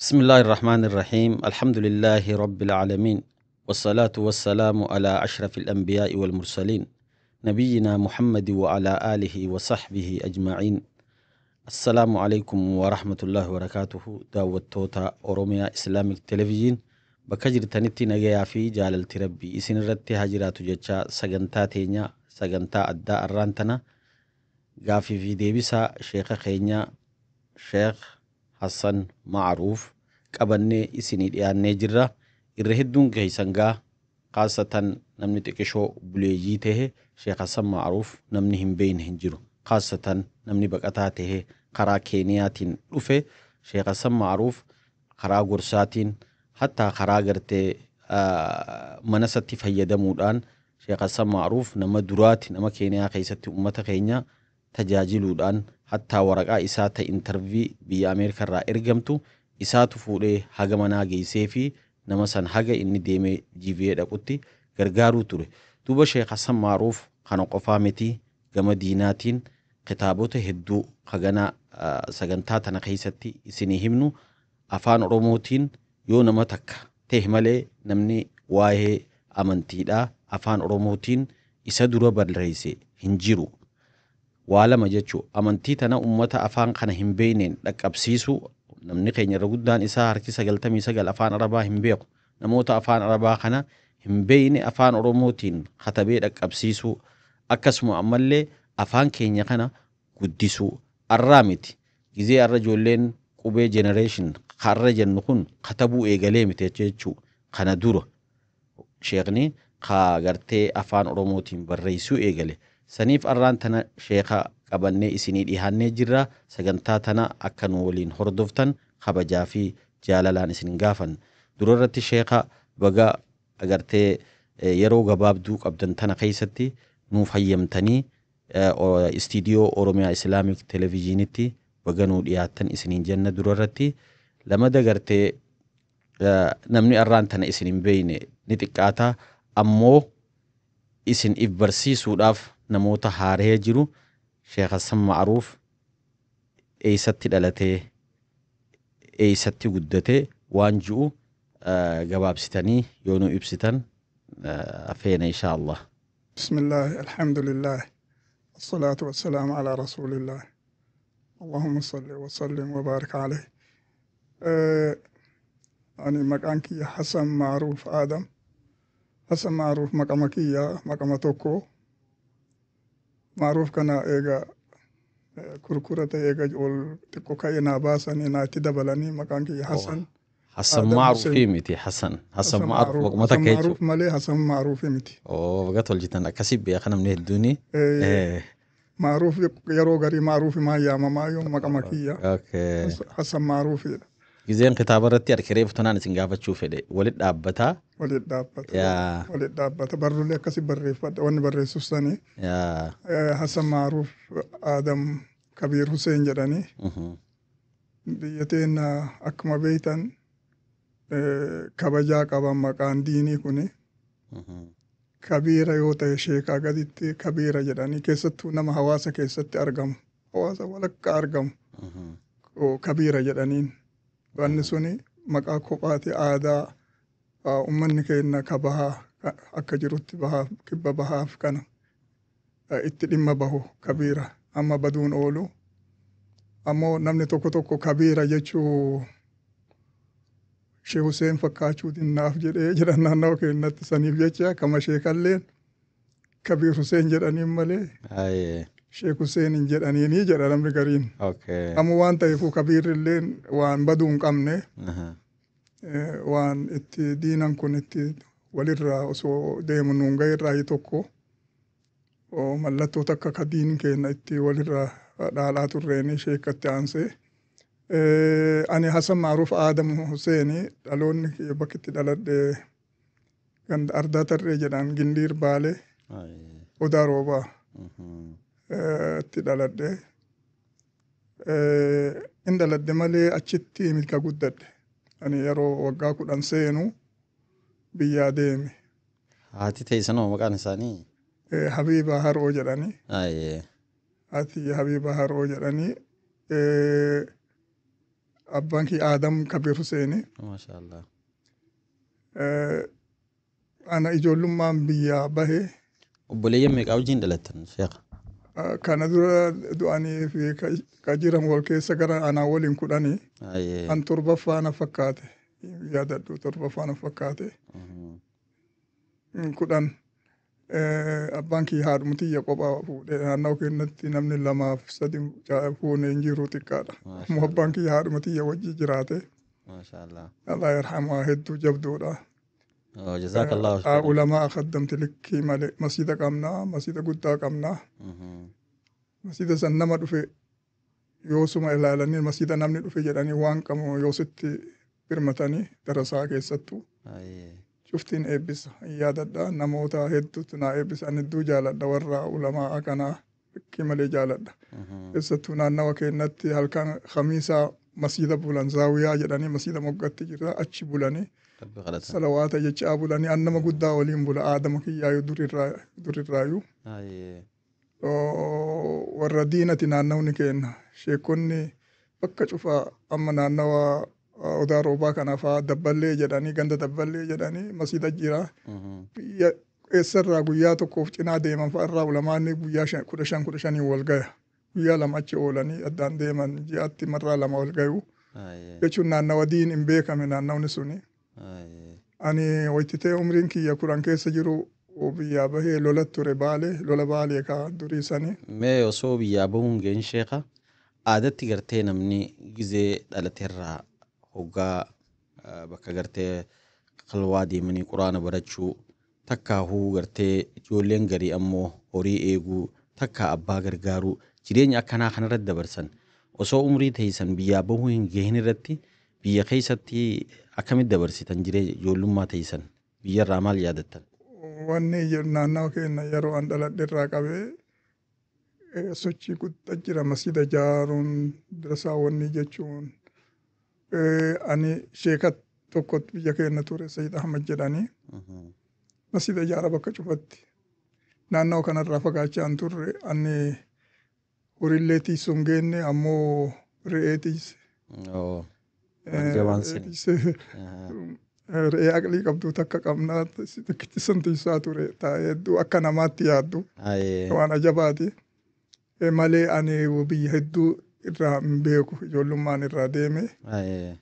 بسم الله الرحمن الرحيم. الحمد لله رب العالمين، والصلاة والسلام على أشرف الأنبياء والمرسلين، نبينا محمد وعلى آله وصحبه أجمعين. السلام عليكم ورحمة الله وبركاته. Daawwattoota Oromiyaa Islamic Television bakka jirtanitti, nagayaa fi jaalalti Rabbii isin irratti haa jiraatu jecha, sagantaa teenya sagantaa addaa arraan tana gaafii fi deebisaa sheeka keenya Sheekh Hassan Ma'aruuf qabannee isinii dhiyaannee jirra. Irra hedduun keessan gaa, khaasatan namni xiqqishoo buleeyyii tahe, Sheekh Hassan Ma'aruuf namni hin beeyne hin jiru. Khaasatan namni baqataa tahe karaa Keeniyaatiin dhufe, Sheekh Hassan Ma'aruuf karaa gorsaatiin, hattaa karaa gartee mana isatti fayyadamuudhaan, Sheekh Hassan Ma'aruuf nama duraati nama Keeniyaa keessatti ummata keenya tajaajiluudhaan, hattaa waraqaa isaa ta interview biyya Ameerikaa irraa ergamtu isaatu fuudhee haga manaa geessee fi nama san haga inni deemee GVA dhaqutti gargaaruu ture. Duuba Sheekh Hassan Ma'aruuf kana qofaa miti, gama diinaatiin kitaabota hedduu hagana sagantaa tana keessatti isinii himnu afaan Oromootiin yoo nama takka ta'e malee namni waa'ee amantiidhaa afaan Oromootiin isa dura barreesse hin jiru. Waa lama jechuu, amantii tana ummata afaan kana hin beeyneen dhaqqabsiisu. Namni keenya irra guddaan isaa harki 99 afaan Arabaa hin beeku. Namoota afaan Arabaa kana hin beeyne afaan Oromootiin katabee dhaqqabsiisuu, akkasuma ammallee afaan keenya kana guddisuu. Arraa miti, gizee arra ijoolleen qubee generation har'a jennu kun katabuu eegalee miti jechuu. Kana dura sheekni ka gartee afaan Oromootiin barreessuu eegale. Saniif arraan tana sheeka qabannee isinii dhihaannee jirra. Sagantaa tana akka nu waliin hordoftan kabajaa fi jaalalaan isin gaafan. Dura irratti sheeka, baga agartee yeroo gabaabduu qabdan tana keessatti nuuf hayyamtanii istiidiyoo Oromiyaa Islamic Televizyiinitti baga nuu dhiyaattan isiniin jenna dura irratti. Lamada gartee namni arraan tana isin hin beeyne ni xiqqaata, ammoo isin if barsiisuudhaaf namoota haaree jiru, Sheekh Hassan Ma'aruuf eessatti dhalatee, eessatti guddatee waan ji'u gabaabsitanii yoo nu ibsitan feena, insha Allah. بسم الله، الحمد لله، الصلاة والسلام على رسول الله، اللهم صل وسلم وبارك عليه. Ani maqaan kiyya Hassan Ma'aruuf Aadam. Hassan Ma'aruuf maqama kiyya, maqama tokko. Ma'aruuf kana eega kurkurata eega ol xiqqo ka'e naa baasanii naa itti dabalanii maqaan kiyya Hassan. Hassan Ma'aruufii miti, Hassan. Hassan Ma'aruuf maquma takka jechuudha. Ma'aruuf malee Hassan Ma'aruufii miti. Oo, baga tolchitan, akkasii beeka namni hedduuni. Ma'aruuf yeroo garii Ma'aruufi maa yaamamaa yoo maqama kiyya. Hassan Ma'aruufiidha. Gizeen kitaaba irratti harka reefu tanaan isin gaafachuu fedhe walit dhaabbataa. Walit dhaabbata. Walit dhaabbata. Barruulee akkasii barreeffadha, wanni barreessuuf sanii. Hassan Ma'aruuf Aadam Kabiir Hussein jedhanii. Biyya teenya akkuma beektan kabajaa qaban maqaan diinii kuni. Kabiira yoo ta'e sheekaa gaditti kabiira jedhanii, keessattuu nama hawaasa keessatti argamu, hawaasa walakkaa argamu, kabiira jedhaniin. Wanni suni maqaa kophaati, aadaa ummanni keenya ka bahaa akka jirutti bahaaf kibba bahaaf kana itti dhimma bahu kabiira amma baduun oolu. Ammoo namni tokko tokko kabiira jechuu Shee Hussein fakkaachuu dinnaaf jedhee jedhan naannawa keenyatti. Saniif jecha kama sheekalleen Kabiir Hussein jedhaniin malee Sheek Hussein hin jedhaniinii jedha namni gariin. Ammoo waan ta'eefuu kabiirrilleen waan baduu hin qabne, waan itti diinan kun itti walirraa osoo deemu nuun ga'e tokko mallattoo takka ka diin keenya itti walirraa dhaalaa turreeni sheekatti aansee. Ani Hassan Maaruuf Aadam Huseeni, dhaloonni bakki itti dhaladhe ganda Ardaa Tarree jedhaan, Gindiir Baalee, Odaa Roobaa itti dhaladhe. In dhaladhe malee achitti miti ka guddadhe. Ani yeroo waggaa 10 seenu biyyaa deeme. Haati teessanoo maqaan isaanii? Habiiba Haroo jedhanii. Haati Habiiba Haroo jedhanii. Abbaan kiyya Aadam Kabiir Huseeni. Maasha Allah. Ana ijoollummaan biyyaa bahe. Obboleeyyan meeqaa wajjin dhalattan, sheekha? Kana dura du'anii fi ka jiran wal keessa gara anaa waliin 10. An torbaffaa na fakkaate. Yaadadhu, torbaffaa na fakkaate. 10. Abbaan kiyya haadhuma tiyya kophaa fuudhee. Naannoo keenyatti namni lamaaf sadi fuunee hin jiru, xiqqaadha. Ammoo abbaan kiyya haadhuma tiyya wajji jiraate. Maasha Allah. Allah yarhamuhaa, hedduu jabduudha. Jazakallahu khairan. Ulamaa kaddamti likkii malee. Masjida qabnaa, masjida guddaa qabnaa. Masjida san nama dhufe yoosuma ilaalanii, masjida namni dhufe jedhanii waan qabu yoositti birmatanii, darasaa keessattuu. Cuftiin eebbisa. Hin yaadadha, namoota hedduutu naa eebbisa. Ani hedduu jaaladha warra ulamaa kanaa, likkii malee jaaladha. Keessattuu naannawa keenyatti halkan khamiisaa masjida bulan, zaawiyaa jedhanii masjida moggatti jira, achi bulanii. Rabbi kadhatan. Salawaata jechaa bulanii. An nama guddaa waliin bula, aadama kiyyaayu durirraayu. Warra diinati naannawni keenya, sheekonni bakka cufaa. Amma naannawa Odaa Roobaa kana faa, Dabballee jedhanii, ganda Dabballee jedhanii masjida jira. Biyya eessarraa guyyaa tokkoof cinaa deeman fa'a irraa ulamaanni guyyaa 15 15n wal gaya. Guyyaa 2 achi oolanii addaan deeman, ji'aatti marraa 2 wal gayu. Jechuun naannawa diin hin beekame naannawni suni. Ani wayititee umriin kiyya 10 keessa jiru biyyaa bahee lola ture Baalee, lola Baalee ka durii sanii. Mee osoo biyyaa bahuun ga'in, sheekha, aadatti gartee namni gizee dhalateerraa hoggaa bakka gartee qalwaa deemanii quraana barachuu, takkaahuu gartee ijoolleen garii ammoo horii eeguu, takkaa abbaa gargaaruu, jireenya akkanaa kanarratti dabarsan. Osoo umrii teessan biyyaa bahuu hin gahin irratti biyya keessatti akkamitti dabarsitan jireenya ijoollummaa teessan? Biyyarraa maal yaadattan? Wanni jedhu, naannawa keenya yeroo an dhaladhe irraa qabee sochii guddaa jira, masjida ijaaruun, darasaa wanni jechuun. Ani sheeka tokkotti biyya keenya ture, Sayyid Ahmad jedhanii, masjida ijaara bakka cufatti. Naannawa kanarraa fagaachaa hin turre. Ani horiillee tiisuu hin geenne, ammoo re'ee tiise. Jabaan sini. Re'ee aqlii qabdu takka qabnaa, tokkichi tiisaa ture taa'ee, hedduu akka namaatti yaaddu. Waan ajabaati. Malee ani biyya hedduu irraa hin beeku, ijoollummaan irraa deeme.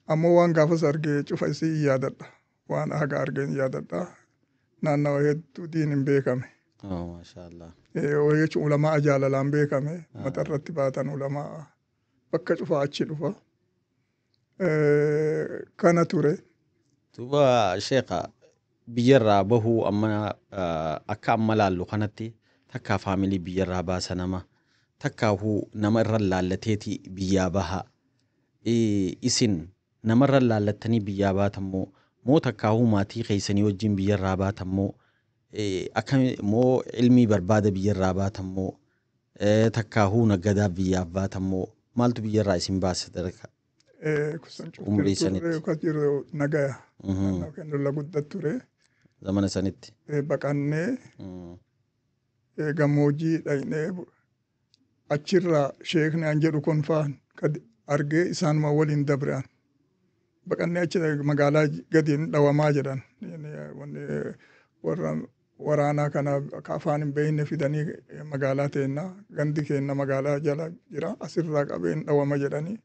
Ammoo waan gaafas arge cufa isii hin yaadadha. Waan haga arge hin yaadadha. Naannawa hedduu diin hin beekame. Maashaallah. Jechuun ulamaa jaalalaan beekame. Mata irratti baatan ulamaa bakka cufaa achi dhufa. Kana ture. Duuba sheekha, biyyarraa bahuu amma akka amma laallu kanatti takkaa faamilii biyyarraa baasa, nama takkaahuu nama irra laallateeti biyyaa baha. Isin namarra laallattanii biyyaa baatammoo, moo takkaahuu maatii keessanii wajjin biyyarraa baatammoo, akka moo ilmii barbaada biyyarraa baatammoo, takkaahuu naggadaa biyyaaf baatammoo, maaltu biyyarraa isin baase sadarkaa? Kusan Umrii sanitti. Kan jiru nagaya. Lola guddaa ture. Zamana sanitti. Baqannee gammoojjii dhaynee, achirraa sheekni an jedhu kun faan argee isaanuma waliin dabre'an. Baqannee achi magaalaa gadiin dhawamaa jedhan. Warra waraanaa kana akka afaan hin beekne fidanii magaalaa teenna, gandi keenna magaalaa jala jira, asirraa qabeen dhawama jedhanii.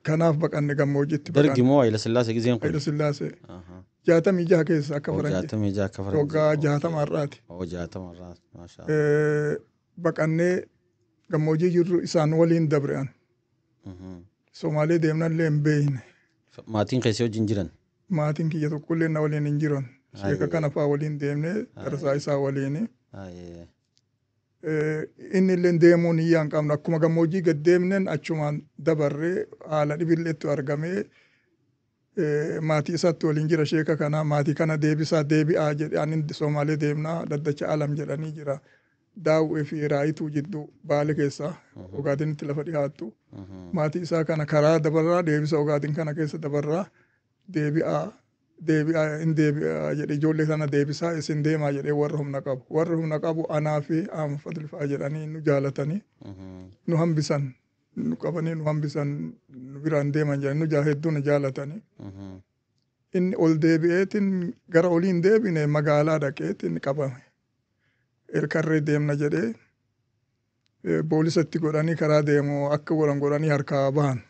Kanaaf baqanne gammoojjitti. Dargi moo Hayila Sillaasee gizeen kun? Hayila Sillaasee. 66 keessa akka faranjii. 66 akka faranjii. Waggaa 60 har'aati. Oo, 60 har'aa, maashaa. Baqannee gammoojjii jirru isaan waliin dabre'an. Somaalee deemnallee hin beekne. Maatiin keessi wajjin jiran? Maatiin kiyya tokkollee na waliin hin jiran. Sheeka kana fa'aa waliin deemnee, darasaa isaa waliin. Inni illee deemuun hiyyaa hin qabnu. Akkuma gammoojjii gad deemneen achumaan dabarree, haala dhibilleetti argamee, maatii isaatti waliin jira sheeka kana, maatii kana deebisaa, deebi'aa jedhe. Ani Somaalee deemnaa, Daddacha Alam jedhanii jira. Daawwee fi Raayituu jidduu Baale keessaa Ogaadinitti lafa dhiyaattu. Maatii isaa kana karaa dabarraa deebisa, Ogaadin kana keessa dabarraa deebi'aa, deebi'aa, hin deebi'aa jedhe, ijoollee sana deebisaa, isin deemaa jedhee warra humna qabu. Warra humna qabu anaa fi Ahmad Fadl fa'aa jedhanii nu jaalatanii nu hambisan. Nu qabanii nu hambisan, nu biraan deeman jedhan, nu hedduu nu jaalatanii. Inni ol deebi'eetiin gara oliin deebine, magaalaa dhaqeetiin qabame. Elkarree deemna jedhee poolisatti godhanii karaa deemu akka godhan godhanii harkaa bahan.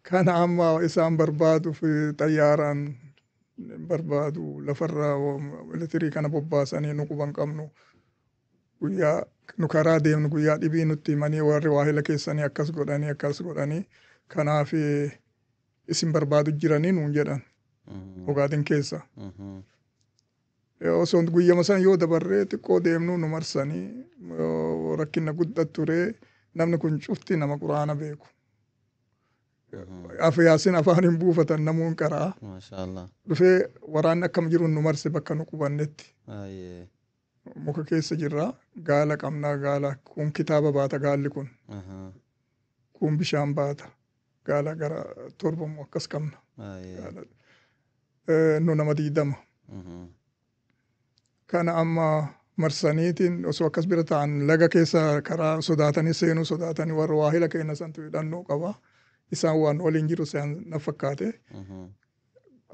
Kana amma isaan barbaaduuf xayyaaraan barbaadu, lafarraa militirii kana bobbaasanii, nu quban qabnu. Guyyaa nu karaa deemnu guyyaa dhibii nutti himanii, warri waahila keessanii akkas godhanii akkas godhanii, kanaaf isin barbaadu jiranii nuun jedhan Ogaadin keessa. Osoo guyyama san yoo dabarree xiqqoo deemnu nu marsanii, rakkina guddaa ture. Namni kun cufti nama Quraana beeku. Afyaasin afaan hin buufatan, namuun qaraa. Maashaallah. Dhufee waraanni akkam jiru nu marse bakka nu qubannetti. Muka keessa jirra. Gaala qabnaa, gaala kun kitaaba baata, gaalli kun. Kun bishaan baata. Gaala gara 7 akkas qabna. Nu nama 20. Kana amma marsaniitiin osoo akkas bira ta'an, laga keessa karaa sodaatanii seenuu sodaatanii, warra waahila keenya santu hidhannoo qaba. Isaan waan waliin jiru isaan na fakkaate.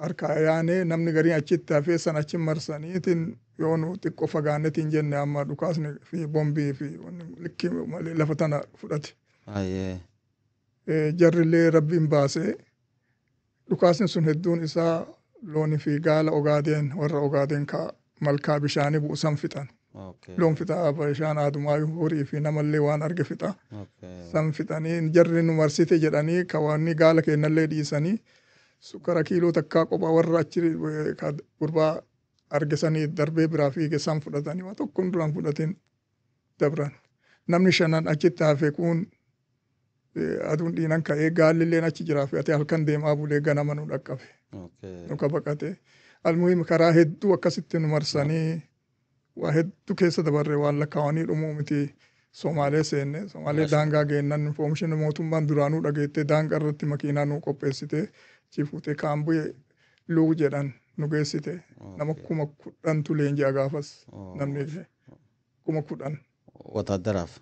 Harkaa yaanee namni gariin achitti hafee, san achi marsaniitiin yoo nu xiqqoo fagaannetiin jenne, amma dhukaasni fi bombii fi likkii malee lafa tana fudhate. Jarrillee Rabbiin baasee, dhukaasni sun hedduun isaa loonii fi gaala Ogaadeen, warra Ogaadeen ka malkaa bishaanii bu'u san fixan. Loon fixa, bishaan aadumaayyuu horii fi namallee waan arge fixa. San fixanii, jarri nu marsite jedhanii ka wanni gaala kennallee dhiisanii, sukkara kiiloo takkaa kophaa warra achi gurbaa arge sanii darbee biraa fiige san fudhatanii, waa tokko duraan fudhatin dabran. Namni shanan achitti hafe kun aduun dhiinan ka'ee, gaallilleen achi jiraa fe'atee halkan deemaa bulee ganama nu dhaqqabe. Nu kabaqate. Almuhim karaa hedduu akkasitti nu marsanii, waa hedduu keessa dabarre, waan lakkaawanii dhumuu miti. Somaalee seenne. Somaalee daangaa geennan information mootummaan duraanuu dhageettee daangaa irratti makiinaa nu qopheessite, achi fuutee kaambii Luug jedhan nu geessite. Nama 10,000tu leenji'a gaafas, namni 10,000. Wataadaraaf.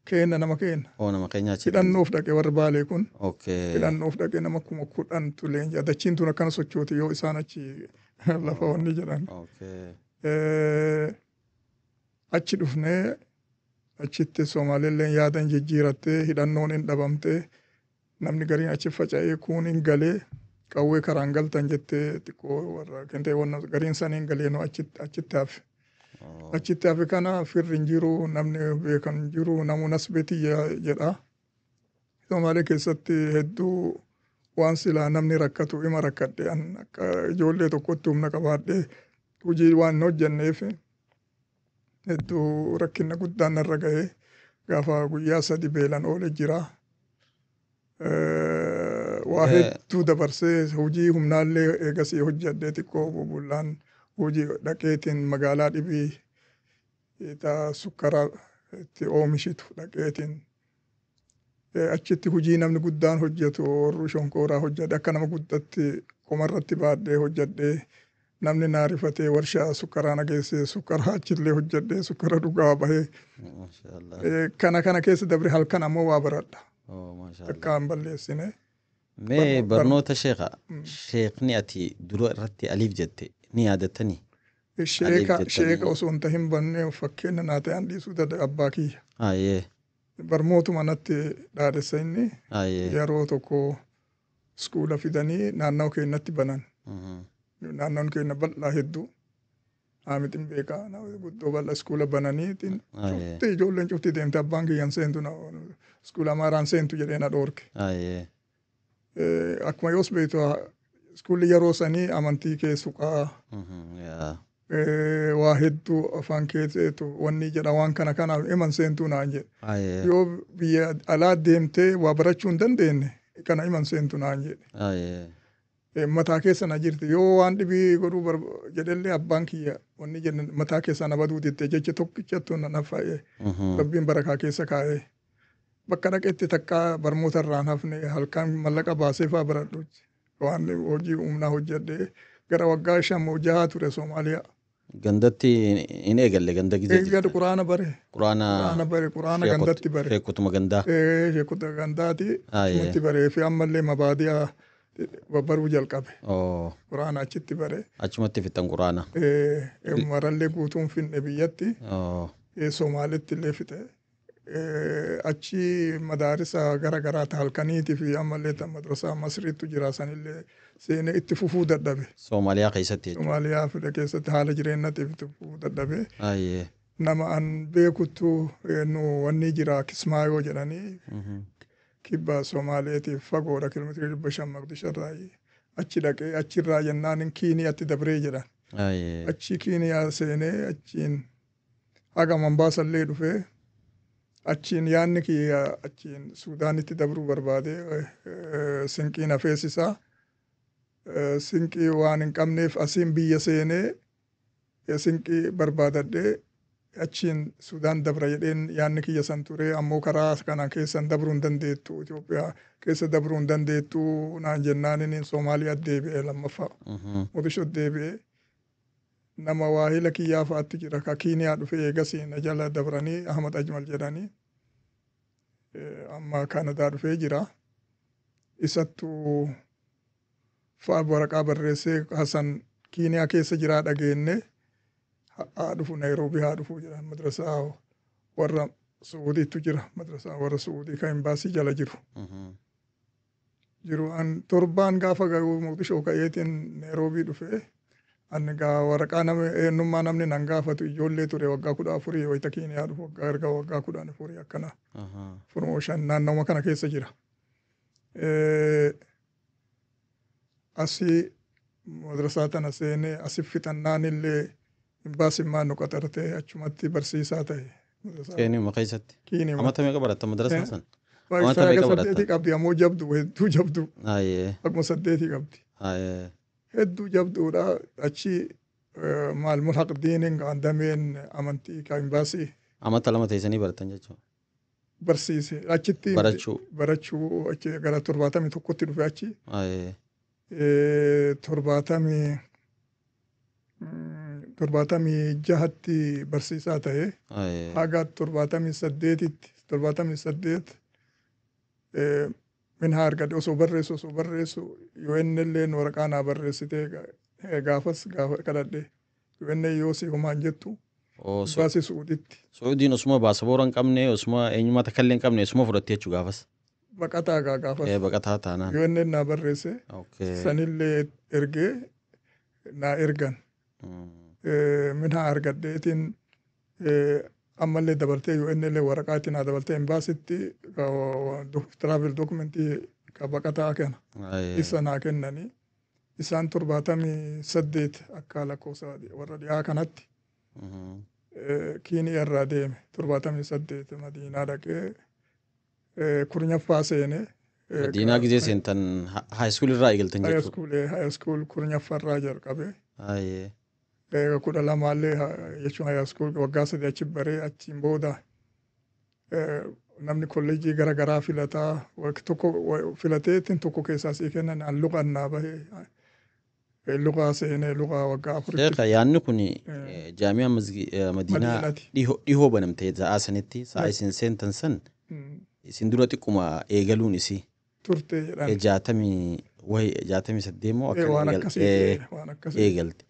Keenna, nama keenna. Oo, nama keenya achi. Hidhannoof dhaqe warri Baalee kun. Hidhannoof dhaqe, nama 10,000tu leenji'a. Dachiin tun akkana sochooti yoo isaan achi lafa wanni jedhan. Achi dhufnee achitti Somaaleelleen yaadan jijjiirattee, hidhannoon hin dhabamtee, namni gariin achi faca'ee, kuun hin galee, qawwee karaan galtan jettee xiqqoo warra kentee wanna gariin san hin galee, nu achitti hafe. Achitti hafe kana firri hin jiru, namni beekan hin jiru, namu nasbeeti jedha. Somaalee keessatti hedduu waan silaa namni rakkatu ima rakkadhe. An akka ijoollee tokkotti humna qabaadhee hojii waan hin hojjenneef hedduu rakkina guddaan narra ga'ee, gaafa guyyaa 3 beelan oole jira. Waa hedduu dabarsee, hojii humnaallee eegasii hojjedhee, xiqqoo bubullaan hojii dhaqeetiin magaalaa dhibii ta sukkara itti oomishitu dhaqeetiin achitti hojii namni guddaan hojjetu, warri shonkooraa hojjedhe, akka nama guddatti qomarratti baadhee hojjedhee, namni naa rifatee warshaa sukkaraa na geessee, sukkara achillee hojjedhee, sukkara dhugaa bahee. Kana kana keessa dabre, halkan ammoo waa baradha. Akka hin balleessine. Mee barnoota sheeka, sheekni ati dura irratti aliif jette ni yaadattanii? Sheeka, sheeka osoo hin tahin bannee fakkeenya naa ta'an dhiisuu dada abbaa kiyya. Barmootuma natti dhaadessa inni. Yeroo tokko iskuula fidanii naannawa keenyatti banan. Naannoon keenya bal'aa hedduu. Haamixin beekaa, guddoo bal'aa, iskuula bananii cufti ijoolleen cufti deemte, abbaan kiyyan seentu, iskuula Amaaraan seentu jedhee na dhoorke. Akkuma yoos beektu, iskuulli yeroo sanii amantii kee suqaa, waa hedduu afaan keetu wanni jedha, waan kana kanaaf iman seentuu naan jedhe. Yoo biyya alaa deemtee waa barachuu hin dandeenye, kana iman seentu naan jedhe. Mataa keessa na jirti, yoo waan dhibii godhuu jedhellee abbaan kiyya wanni jenne mataa keessa na baduu ditte, jecha tokkichattu na nafa'ee Rabbiin barakaa keessa kaa'ee, bakka dhaqetti takkaa barmoota irraan hafne, halkan mallaqa baasee faa baradhu, waan hojii humnaa hojjedhee gara waggaa 5 moo 6 ture Soomaaliyaa. Gandatti hin eegalle ganda gizee Eegadu jirta. Quraana bare. Quraana Quraana bare, quraana gandatti bare. Sheekotuma gandaa. Sheekota gandaati. Ayyee. Achumatti baree fi ammallee mabaadiyaa baruu jalqabe. Oo. Quraana achitti bare. Achumatti fixan quraana. Marallee guutuun finne biyyatti. Oo. Somaalitti illee fixe. Achi madaarisa gara garaa ta halkaniitii fi ammallee ta madrasaa Masriitu jira, sanillee seenee itti fufuu dadhabe. Soomaaliyaa keessatti jechuudha. Somaaliyaa fide keessatti haala jireenyatiif itti fufuu dadhabe. Ayyee. Nama an beekuttu nu wanni jira Kismaayoo jedhanii, kibba Somaaleetiif fagoodha, kiiloomeetirii 500 Maqdisharraa. Achi dhaqee achirraa jennaan Kiiniyaatti dabree jedhan. Ayyee. Achi Kiiniyaa seenee achiin haga Mombaasallee dhufee, achiin yaanni kiyya achiin Suudaanitti dabruu barbaade, sinqiin hafeessisaa. Sinqii waan hin qabneef asiin biyya seenee sinqii barbaadadhee achiin Sudaan dabra jedheen yaanni kiyya san ture. Ammoo karaa kana keessan dabruu hin dandeettu, Itoophiyaa keessa dabruu hin dandeettu naan jennaan Soomaaliyaa deebi'e lammaffaa. Mogadishoo deebi'e, nama waahila kiyyaa fa'aatti jira ka Kiiniyaa dhufe, eegasii na jala dabranii, Ahmad Ajmal jedhanii, amma Kaanadaa dhufee jira. Isattuu fa'a waraqaa barreessee, Hasan Kiiniyaa keessa jiraa dhageenne, haa dhufu, Naayiroobii haa dhufu jedhan. Madrasaa warra Suudiitu jira, madrasaa warra Suudii kan imbaasii jala jiru. Jiru an torbaan gaafa ga'u Moqdishoo ka'eetiin Naayiroobii dhufee, ani gaa waraqaa nama eenyummaa namni nan gaafatu, ijoollee ture, waggaa 14 wayita Kiiniyaa dhufu, waggaa erga waggaa 14 akkana 4 moo 5 naannawuma kana keessa jira. Asii madrasaa tana seenee asi fixannaan illee imbaasiin nu qaxartee achumatti barsiisaa ta'e. Keeniyuma keessatti. Kiiniyuma. Amata meeqa baratta madrasaa san? Amata meeqa baratta? 8 qabdi, ammoo jabdu, hedduu jabdu. Ayyee. Akkuma 8 qabdi. Ayyee. Hedduu jabduudha. Achi maal mulhaq diiniin dameen amantii ka imbaasii. Amata 2 teessanii baratan jechuudha. Barsiise achitti. Barachuu. Barachuu achi gara 71tti dhufe achi. Ayyee. 76tti barsiisaa ta'e. Ayyee. Haga 78tti, 78 minhaa argadhe. Osoo barreessu UN illeen waraqaa naa barreessitee, gaafas gaafa kadhadhe UN yoo si homaan jettu baasii Suuditti. Suudiin osuma baasaboora hin qabne, osuma eenyummaa takka illee hin qabne, osuma fudhatte jechuu gaafas. Baqataa gaa gaafas. Baqataa taanaan. UN naa barreesse. Sanillee ergee naa ergan. Minhaa argadheetiin ammallee dabaltee UN illee waraqaa itti naa dabaltee imbaasitti travel documentii ka baqataa kana isa naa kennanii, isaan 78 akka lakkoofsa warra dhiyaa kanatti Kiiniyaa irraa deeme. 78 Madiinaa dhaqee 10ffaa seene. Madiinaa gizee seentan high school irraa eegaltan jechuudha. High school 10ffaa irraa jalqabe. Ayyee. 12llee jechuun high school waggaa 3 achi baree, achiin booda namni kolleejjii gara garaa filataa, tokko filateetiin tokko keessaa sii kennan, an luqannaa bahee luqaa seenee luqaa waggaa 4tti. Sheekha, yaadni kun jaami'a Madiinaa Madiinaati. Dhihoo banamtee sa'aa sanitti, sa'a isin seentan san isin dura xiqquma eegaluun isii. Turte jedhan. 60 wayi, 68 moo Waan akkana akkasii, waan akkasii. eegalte.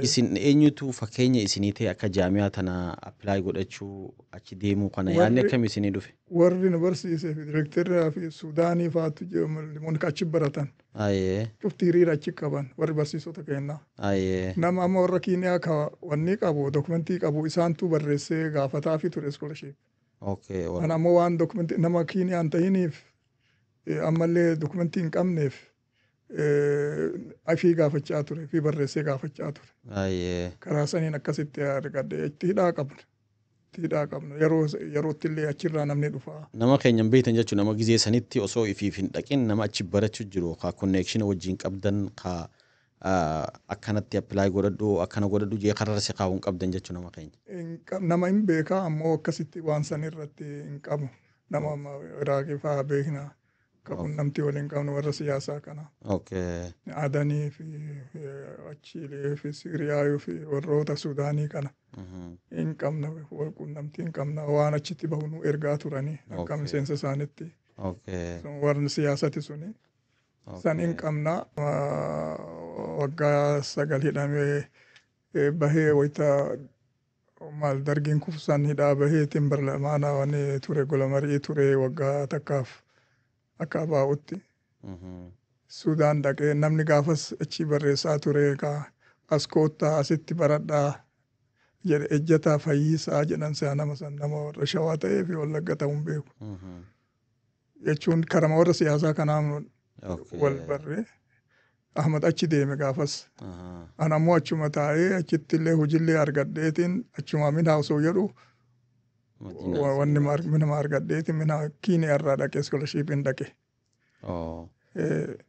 Isin eenyutu fakkeenya isinii ta'e akka jaami'aa tana apply godhachuu, achi deemuu kana yaadni akkam isinii dhufe? Warri nu barsiisee fi direkteerraa fi Suudaanii faatu namoonni achi baratan. Ayyee. Cufti hiriira achi qaban warri barsiisota kennaa. Ayyee. Nama amma warra Kiiniyaa ka wanni qabu, dokumentii qabu, isaantu barreessee gaafataa fi ture scholarship. Okay. Ana ammoo waan dokumentii nama Kiiniyaa hin ta'iniif, ammallee dokumentii hin qabneef, afii gaafachaa ture fi barreessee gaafachaa ture. Ayyee. Karaa saniin akkasitti argadhe. Itti hidhaa qabna. Itti hidhaa qabna. Yeroo yerootti illee achirraa namni dhufaa. Nama keenya hin beektan jechuun, nama gizee sanitti osoo ifiif hin dhaqin nama achi barachuu jiru ka connection wajjin qabdan, ka akkanatti apply godhadhu, akkana godhadhu jee karra si kaa'uu hin qabdan jechuun nama keenya. Nama hin beekaa, ammoo akkasitti waan san irratti hin qabu. Nama amma Iraaqii fa'aa beekna. Ka qunnamtii waliin qabnu warra siyaasaa kana. Adanii fi Achiilee fi Siiriyaa fi warroota Suudaanii kana hin qabna, wal qunnamtii hin qabna. Waan achitti bahu nu ergaa turanii akka miseensa isaanitti. Warri siyaasati suni. San hin qabna. Waggaa 9 hidhamee bahee, wayita maal dargiin kufsan hidhaa baheetiin barlamaana wanni ture, gola marii ture waggaa takkaaf akka abaa'utti. Sudaan dhaqee, namni gaafas achi barreessaa ture ka as koottaa asitti baradhaa jedhe, Ejjataa Fayyisaa jedhan si'a nama san, nama warra Shawaa ta'ee fi Wallagga ta'uu hin beeku. Jechuun karama warra siyaasaa kanaan wal barree Ahmad achi deeme gaafas. An ammoo achuma taa'ee achitti illee hojiillee argadheetiin achuma minaa osoo jedhu wanni minama argadheetiin mina Kiiniyaa irraa dhaqe, scholarshipiin dhaqe.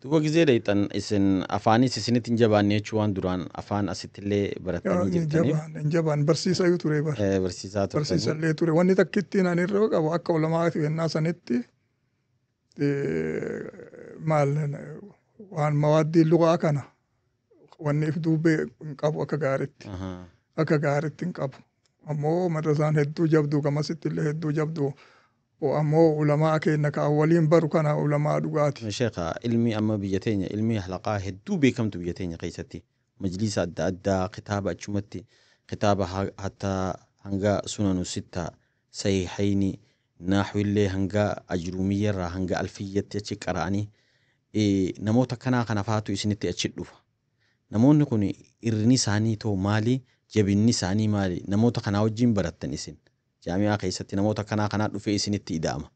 Duuba gizee dheeyxan isin afaanis isinitti hin jabaanne jechuu, waan duraan afaan asittillee barattanii jirtaniif. Hin jabaan, barsiisayyuu ture bar. Barsiisaa turtanii. Barsiisallee ture. Wanni takkittiin ani irra qabu akka ulamaati yennaa sanitti maal waan mawaaddii lugaa kana wanni if duubee hin qabu akka gaaritti. Akka gaaritti hin qabu. Ammoo madrasaan hedduu jabduu, gamasitti illee hedduu jabduu. Ammoo ulamaa keenya ka waliin baru kana ulamaa dhugaati. Sheekha, ilmi amma biyya teenya ilmi halaqaa hedduu beekamtu biyya teenya keessatti majliisa adda addaa, kitaaba achumatti kitaaba hatta hanga sunanu sitta, sahiihayni, naaxwillee hanga ajruumiyyarraa hanga alfiyyatti achi qara'anii, namoota kanaa kana faatu isinitti achi dhufa. Namoonni kun irrini isaanii too maali? Jabinni isaanii maali? Namoota kanaa wajjin barattan isin. Jaami'aa keessatti namoota kanaa kanaa dhufee isinitti ida'ama.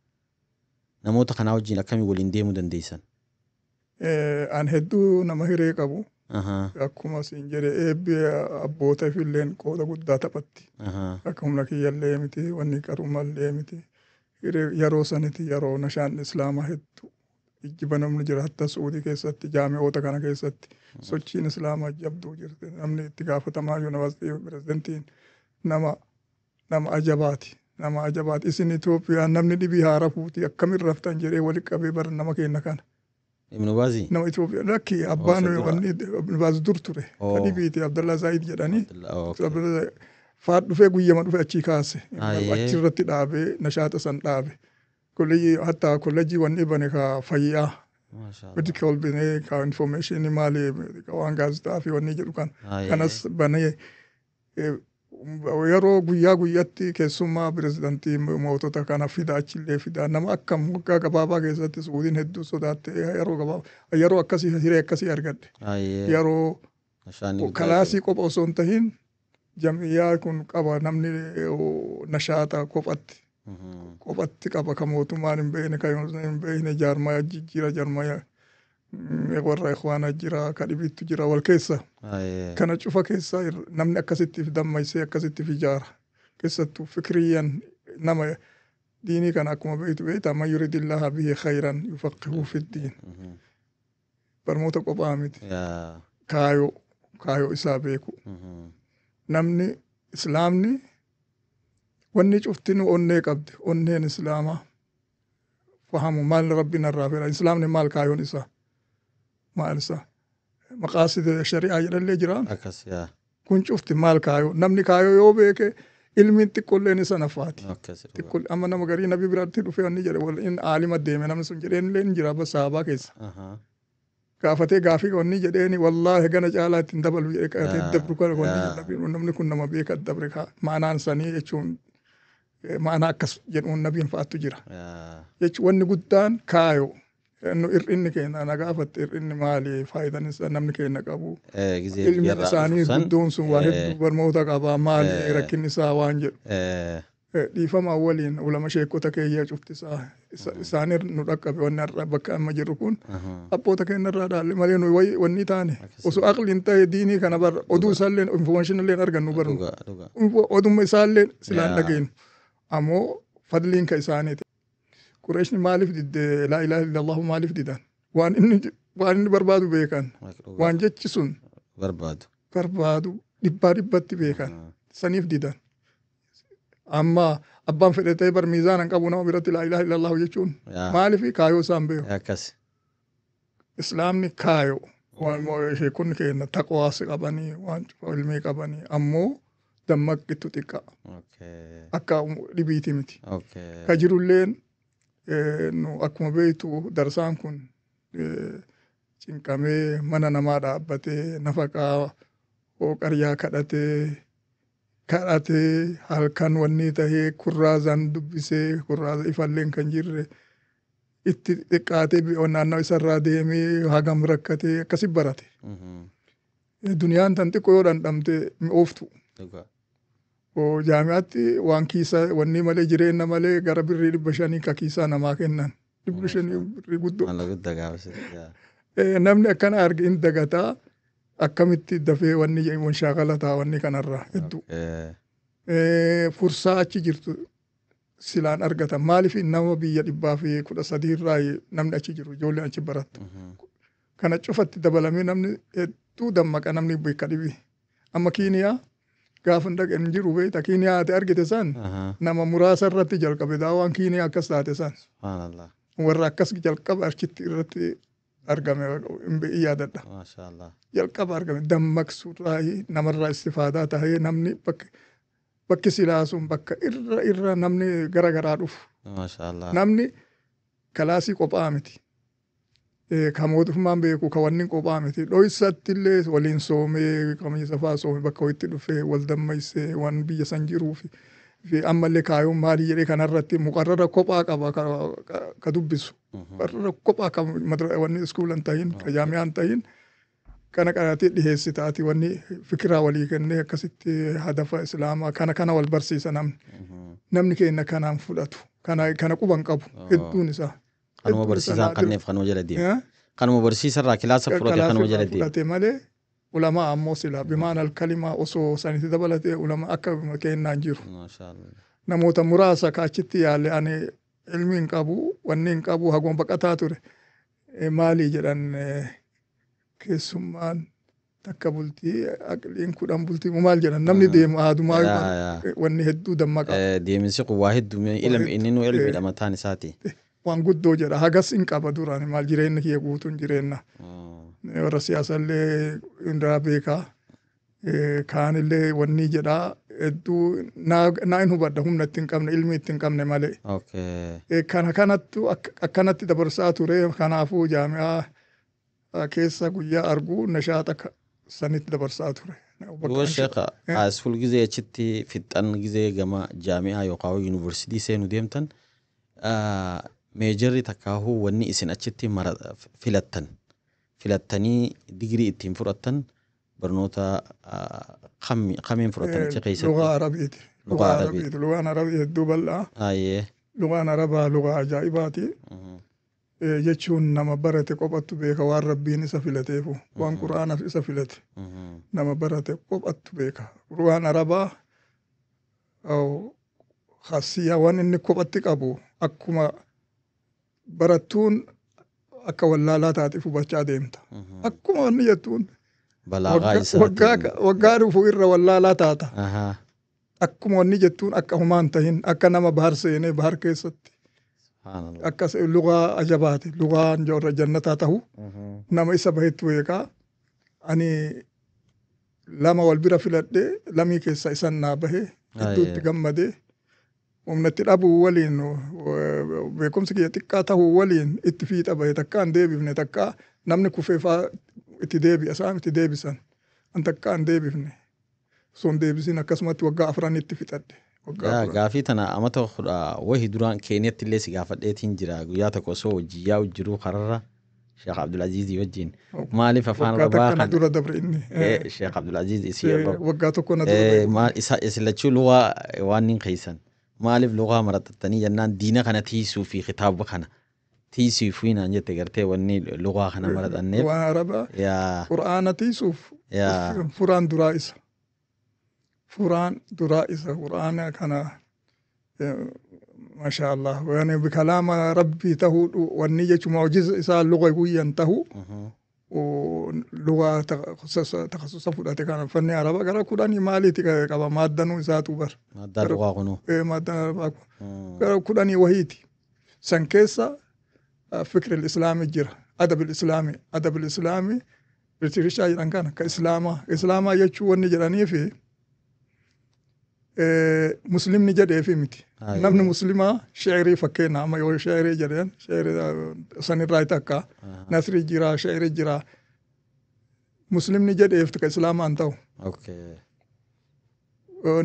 Namoota kanaa wajjin akkamii waliin deemuu dandeessan? An hedduu nama hiree qabu. Akkuma siin jedhe, eebbi abboota ifilleen qooda guddaa taphatti. Akka humna kiyyallee miti, wanni qarumallee miti. Yeroo saniti yeroo nashaan islaamaa hedduu ijjiba namni jira, hatta Suudii keessatti jaami'oota kana keessatti sochiin islaamaa jabduu jirti. Namni itti gaafatamaa yuunivarsiitii pirezidantiin nama ajabaati. Nama ajabaati. Isin Itoophiyaan namni dhibii haara fuutii akkamin raftan jedhee wali qabee bara nama kenna kana. Ibnu Baazii? Nama Itoophiyaa lakki, abbaan wanni Ibnu Baaz dur ture. Ka dhibiiti, Abdallaa Zaayid jedhanii. Faat dhufee guyyama dhufe achii kaase. Achirratti dhaabee nashaata san dhaabe. Kolleejii, hatta kolleejii wanni bane ka fayyaa. Medical banee, ka information maali, waan gaazexaa fi wanni jedhu kan. Kanas banee yeroo guyyaa guyyaatti keessummaa pirezidantii mootota kana fida, achillee fida. Nama akkam waggaa gabaabaa keessatti Suudiin hedduu sodaatte, yeroo gabaabaa yeroo akkasii hiree akkasii argadhe. Yeroo kalaasii qofa osoo hin tahin jam'iyyaa kun qaba, namni nashaata kophatti. Kophatti qaba, ka mootummaan hin beekne, ka hin beekne, jaarmaya jijjiira, jaarmaya warra ikhwaana jira, ka dhibittu jira wal keessa. Kana cufa keessa namni akkasitti dammaysee akkasitti ijaara. Keessattuu fikiriyyan nama diinii kana akkuma beektu beekta, man yuridillaha bihi khayran yufaqihu fiddiin. Barnoota qophaa miti. Kaayoo isaa beeku. Namni islaamni wanni cuftinu onnee qabdi. Onneen islaamaa fahamu maal rabbi narraa fedha, islaamni maal, kaayoon isaa maal isaa, maqaasida shari'aa jedhallee jira. Akkas yaa. Kun cufti maal kaayoo, namni kaayoo yoo beeke ilmiin xiqqoolleen isa nafaati. Xiqqoollee amma nama garii nabi biratti dhufee wanni jedhe wal in aalima deeme namni sun jedheen illee hin jira sahabaa keessa. Gaafatee gaafii wanni jedheeni, wallaahi gana caalaa ittiin dabalu jedhee qabatee dabru kana wanni namni kun nama beeka dabre maanaan sanii jechuun maanaa akkas jedhuun nabiin fa'aatu jira. Jechuun wanni guddaan kaayoo. Nu hir'inni keenya na gaafatte, hir'inni maali, faayidaan isaa namni keenya qabu. Ilmi isaanii guddoon sun waa hedduu barnoota qaba, maali rakkinni isaa waan jedhu. Dhiifama waliin ulama sheekota keeyyaa cufti isaa isaanii nu dhaqqabe. Wanni har'a bakka amma jirru kun abboota keenya irraa dhaalle malee nu wanni taane osoo aqliin ta'e diinii kana bar oduu isaallee information illee argannu barnu oduma isaallee silaan dhageenyu, ammoo fadliin ka isaaniiti. Qureeshni maaliif didde? Laa ilaaha illallahu maaliif didan? Waan inni barbaadu beekan. Waan jechi sun barbaadu barbaadu dhibbaa dhibbatti beekan. Saniif didan. Amma abbaan fedhe ta'ee bar miizaana hin qabu nama biratti laa ilaaha illallahu jechuun. Maaliif kaayoo isaan beeku. Akkas. Islaamni kaayoo sheekonni keenya taqwaas qabanii waan cufa ilmii qabanii ammoo dammaqqitu xiqqa. Akka dhibiiti miti. Ka jirulleen nu akkuma beektu darsaan kun cinqamee mana namaa dhaabbatee nafaqaa qaryaa kadhatee halkan wanni tahee kurraazaan dubbisee kurraaza ifalleen kan jirre itti xiqqaatee naannoo isarraa deemee hagam rakkatee akkasi barate. Duniyaan tan xiqqoo yoo dhandhamte mi'ooftu. Jaami'aatti waan kiisaa wanni malee jireenya malee gara birrii 500 ka kiisaa namaa kennan. 500 birrii guddoo. Namni akkana arge hin dagataa akkamitti dafee wanni shaakala ta'a wanni kanarraa hedduu. Fursaa achi jirtu silaan argatan maaliif nama biyya 113 irraa namni achi jiru ijoolleen achi barattu. Kana cufatti dabalamee namni hedduu dammaqa namni bakka dhibi. Amma Kiiniyaa gaafa dhaqe hin jiru beekta Kiiniyaa ati argite san nama muraasa irratti jalqabe daawaan Kiiniyaa akkas taate san. Warra akkas jalqaba achitti irratti argame hin yaadadha. Jalqaba argame dammaqsuurraa namarraa istifaadaa tahee namni bakki silaa sun bakka irra namni gara garaa dhufu. Namni kalaasii qophaa miti. Ka mootummaan beeku ka wanni qophaa miti. Dhoysatti illee waliin soomee kamiisa fa'aa soomee bakka walitti dhufee wal dammaysee waan biyya san jiruu fi ammallee kaayoon maalii jedhee kanarratti muqarrara kophaa qaba ka dubbisu. Muqarrara kophaa ka wanni iskuulan tahin ka jaamiyaan tahin kana qaratee dhiheessi taati wanni fikiraa walii kennee akkasitti hadafa islaamaa kana wal barsiisa namni. Namni keenya kanaan fudhatu kana quban qabu hedduun isaa. Kanuma barsiisaan kanneef kanuma jala deema. Kanuma barsiisarraa kilaasa fudhate kanuma jala deema. Fudhate malee ulamaa ammoo sila bimaan alkalimaa osoo sanitti dabalatee ulamaa akka kennaan jiru. Namoota muraasa ka achitti yaale ani ilmi hin qabu wanni hin qabu haguma baqataa ture. Maalii jedhan keessummaan takka bultii aqliin 10 bultii maal jedhan namni deemu aadumaa wanni hedduu dammaqa. Deeminsi kun waa hedduu inni nu ilmiidha mataan isaati. Waan guddoo jedha hagas hin qaba duraan maal jireenya kiyya guutuun jireenya. Warra siyaasallee irraa beekaa kaanillee wanni jedhaa hedduu naa hin hubadha humna itti hin qabne ilmi itti hin qabne malee. Kana kanattu akkanatti dabarsaa ture kanaafuu jaami'aa keessa guyyaa arguu nashaaxa sanitti dabarsaa ture. Duuba sheekha asful gizee achitti fixxan gizee gama jaami'aa yookaan yuunivarsiitii seenuu deemtan meejarri takkaahuu wanni isin achitti filattanii digirii ittiin fudhattan barnoota kamiin fudhattan achi keessatti? Lugaa Arabiiti. Lugaa Arabiiti. Lugaan Arabii hedduu bal'aa. Lugaan Arabaa lugaa ajaa'ibaati. Jechuun nama barate qophattu beeka waan rabbiin isa filateefu waan quraanaaf isa filate nama barate qophattu beeka. Lugaan Arabaa khasiyyaa waan inni kophatti qabu akkuma barattuun akka wallaalaa taate hubachaa deemta. Akkuma wanni jettuun waggaa dhufu irra wallaalaa taata. Akkuma wanni jettuun akka humaan tahin akka nama bahar seenee bahar keessatti. Akkas lugaa ajabaati lugaan warra jannataa tahu nama isa bahetti beekaa. Ani lama wal bira filadhee lamii keessa isan naa bahee hedduutti gammadee humnatti dhabuu waliin beekumsi kiyya xiqqaa tahuu waliin itti fiixa bahe takkaa hin deebifne takkaa namni kufee faa itti deebi'a isaan itti deebisan an takkaa hin deebifne osoo hin deebisin akkasumatti waggaa 4 itti fixadhe. Gaafii tana amata wahi duraan Keeniyatti illee si gaafadheetiin jira guyyaa tokko osoo hojii yaa'u jiru kararra Sheekh Abdulaziz wajjin maaliif afaan Arabaa kan dura dabre inni Sheekh Abdulaziz isii waggaa tokko na dura maal isa isin lachuu lugaa waan hin keessan maaliif lugaa maraxattanii jennaan diina kana tiisuu fi kitaaba kana tiisuu fi naan jette gartee wanni lugaa kana maraxanneef waan Arabaa Qur'aana tiisuuf furaan duraa isa. Furaan duraa isa Qur'aana kana masha Allah yani bikalaama rabbii tahuu wanni jechuun mu'jiza isaa luga guyyan tahu Lugaa takhasusa fudhate kana fanni araba gara 10 maaliiti qaba maaddanuu isaatu bar. Maaddaa lugaa kunuu. Maaddaan arabaa kun gara 10 wahiiti. San keessa fikri islaami jira. Adab islaami. Adab islaami literature jedhan kana ka islaamaa. Islaamaa jechuun wanni jedhaniifi muslimni jedheefi miti. Namni muslimaa shi'irii fakkeenya amma yoo shi'irii jedhan shi'irii sanirraa takka nasrii jira, shi'irii jira. Muslimni jedheef ka islaamaa hin ta'u.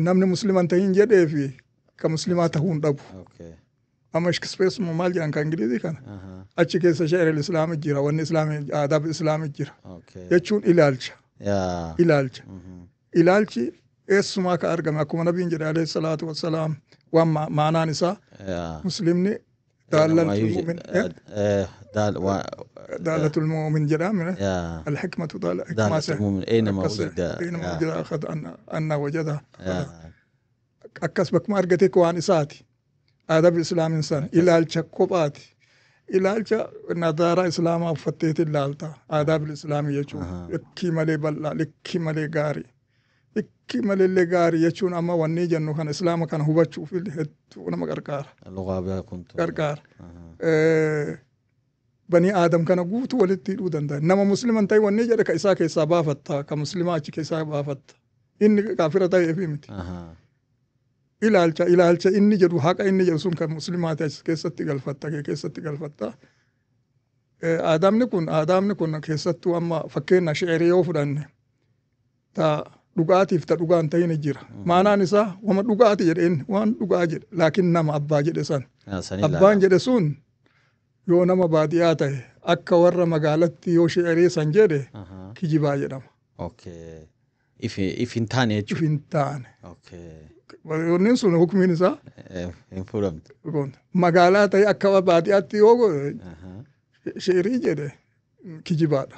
Namni muslima hin tahin jedheefi ka muslimaa tahuu hin dhabu. Amma Shakespeare maal jedhan kan Ingilizii kana. Achi keessa shi'irii islaami jira, wanni islaami aadaab islaami jira. Jechuun ilaalcha. Ilaalcha. Ilaalchi eessumaa ka argame akkuma nabiin jedhe alayhi salaatu wassalaam waan maanaan isaa muslimni daalatul mu'min daalatul mu'min jedhamine alhikmatu daalatul mu'min aynama wujida aynama wujida akhad anna wajada akkas bakkuma argate waan isaati aadaab islaamin san ilaalcha kophaati ilaalcha nadaaraa islaamaa uffatteeti ilaalta aadaab islaamii jechuun likkii malee bal'aa, likkii malee gaarii, likkii malee gaarii jechuun amma wanni jennu kana islaama kana hubachuuf hedduu nama gargaara. Lugaa beekumtu. Gargaara. Banii aadam kana guutuu walitti hidhuu danda'a. Nama musliman ta'e wanni jedhe ka isaa keessaa baafatta, ka muslimaa achi keessaa baafatta. Inni kaafira ta'eefi miti. Ilaalcha inni jedhu, haqa inni jedhu sun kan muslimaa ta'e achi keessatti galfatta, kee keessatti galfatta. Aadaamni kun keessattuu amma fakkeenya shi'irii yoo fudhanne ta dhugaatiif ta dhugaan ta'in jira. Maanaan isaa wama dhugaati jedheen waan dhugaa jedhe, laakiin nama abbaa jedhe san. Abbaan jedhe sun yoo nama baadiyaa ta'e akka warra magaalatti yoo shi'irii san jedhe kijibaa jedhama. If hin taane jechuudha. If hin taane. Wanni sun hukumiin isaa. Hin fuudhamtu. Magaalaa ta'e akka baadiyaatti yoo shi'irii jedhe kijibaadha.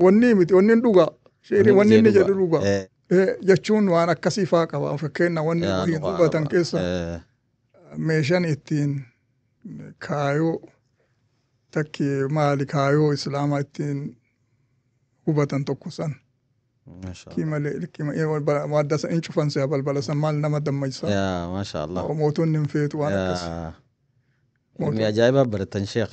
Wanni miti, wanni dhugaa. Shi'irii wanni inni jedhu dhugaa. Jechuun waan akkasii faa qaba. Fakkeenya wanni hin hubatan keessa meeshaan ittiin kaayoo takki maali kaayoo islaamaa ittiin hubatan tokko san. Likkii malee likkii maadda san hin cufan si'a balbala san maal nama dammaysa. Yaa maasha Allah. Mootonni hin feetu waan akkasii. Ilmi ajaa'ibaa baratan sheekh.